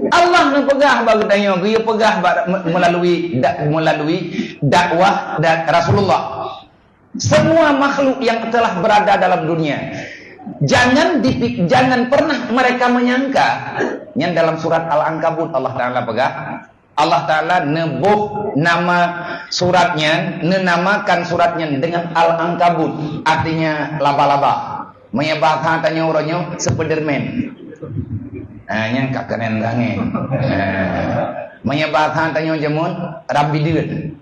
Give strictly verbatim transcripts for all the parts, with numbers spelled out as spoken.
Allah neupeugah bak geutanyoe, geupeugah bak, me-, melalui da-, melalui dakwah dan Rasulullah. Semua makhluk yang telah berada dalam dunia, jangan dipi-, jangan pernah mereka menyangka, nyan dalam surat Al-Ankabut Allah Taala peugah, Allah Taala neuboh nama surat nyan, neunamakan surat nyan dengan Al-Ankabut, artinya laba-laba. Meunyoe bahasa tanyoe uroe nyoe, Spiderman. Ha, nyan ka keunan sangat. Ha. Meunyoe bahasa tanyoe jameun, rambideuen.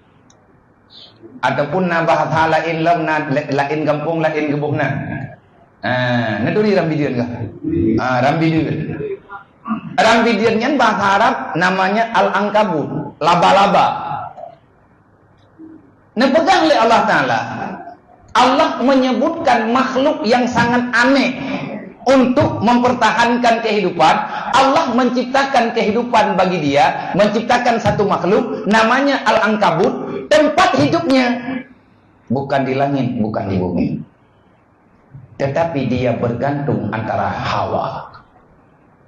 Ataupun na bahasa laén lom, na la-, laén gampông, laén geuboh na. Ha, neuturi rambideuen kah? Ha, rambideuen. Rambideuen nyan bahasa Arab namanya al-ankabut, laba-laba. Neupeugah lé Allah Taala, Allah menyebutkan makhluk yang sangat aneh untuk mempertahankan kehidupan. Allah menciptakan kehidupan bagi dia, menciptakan satu makhluk namanya al-ankabut, tempat hidupnya bukan di langit, bukan di bumi. Tetapi dia bergantung antara hawa.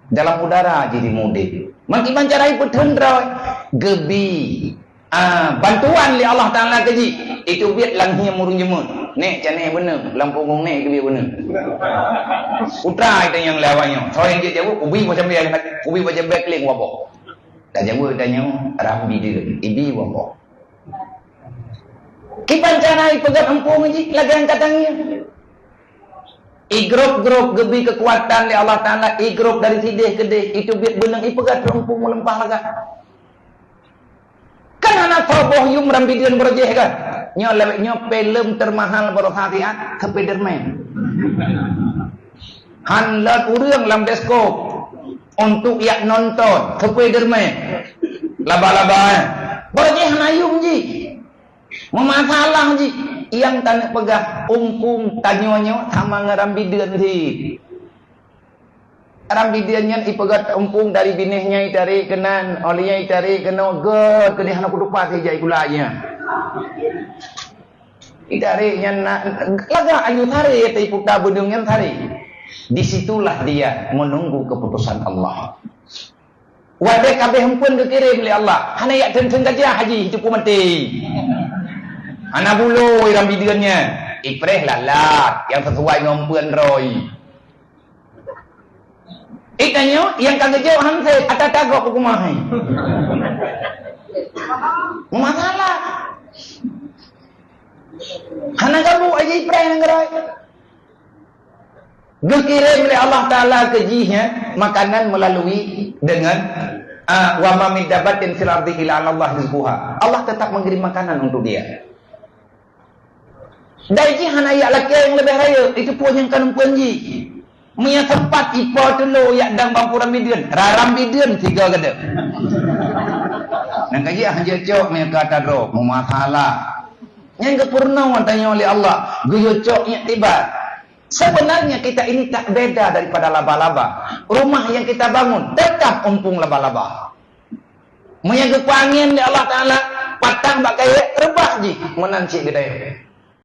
Dalam udara jih jimudeb. Meukiban cara ipeutheun droe, geubi, ah, bantuan lé Allah Taala keu jih. Itu biet lam hiem ureueng jameun. Nek, caneh beuneu, lam punggong nek geubi beuneu. Putra itu nyang lé awak nyoe. Soe nyang jeuet jaweueb, ubi macam biasa, ubi macam biasa keuling waboh. Tajaweueb tanyoe, rambideuen, ibi waboh. Kiban cara ipeugöt eumpung jih lagèe nyang ka tangieng. Igrôp-grôp geubi keukuatan lé Allah Taala, igrôp dari sideh keudeh, itu biet beuneueng ipeugöt eumpung meuleumpah lagak. Kan hana soe boh yum rambideuen barojéh kan? Nyoe lawét nyoe filem termahal barosa siat, Spiderman. Han lôn ureueng lam bioskop untuk jak nonton Spiderman. Laba-laba, eh. Barojéh hana yum jih. Meumasalah jih, nyang taneuk peugah eumpung tanyoe nyoe sama ngon rambideuen sit. Rambideuen nyan ipeugöt eumpung dari binéh nyan itarek keunan, óh lheueh nyan itarek keunoe göt keudeh hana kutupat ijak ikula nyan. Itarek nyan na, lagak aju tarek, taiputa beuneueng nyan tarek. Di situlah dia menunggu keputusan Allah. Watèe ka abéh eumpeuen geukirém lé Allah, hana jak theun-theun gajah jih, cukup maté. Hana bulo rambideuen nyan, ipreh lalat nyang sisuai ngon eumpeuen droe. Itanyoe nyang ka geujok han sép, ata tagok hukömah hai. Masalah. Hana gabu aja ipreh nanggroe. Geukirém lé Allah Taala keu jih, ya, makanan melalui dengan, ah, "Wa ma min dabbatin fil ardi illa 'alallahi rizquha." Allah tetap mengirim makanan untuk dia. Dai jih hana jak lakèe nyang leubeh rayeuk, itu pun nyang ka eumpeuen jih. Meunyo sempat ipo tulo jak dang bang rambideuen, raram bideuen sigo geude. Nang ka jih han jeuet cok meunyo ka tadroe, meumasalah. Nyang geupeurunoe tanyoe lé Allah, geuyue cok iktibar. Sebenarnya kita ini tak beda daripada laba-laba. Rumah yang kita bangun tetap eumpung laba-laba. Meunyo geupeue angén lé Allah Taala, patah bak kayèe, reubah jih meunan cit geutanyoe.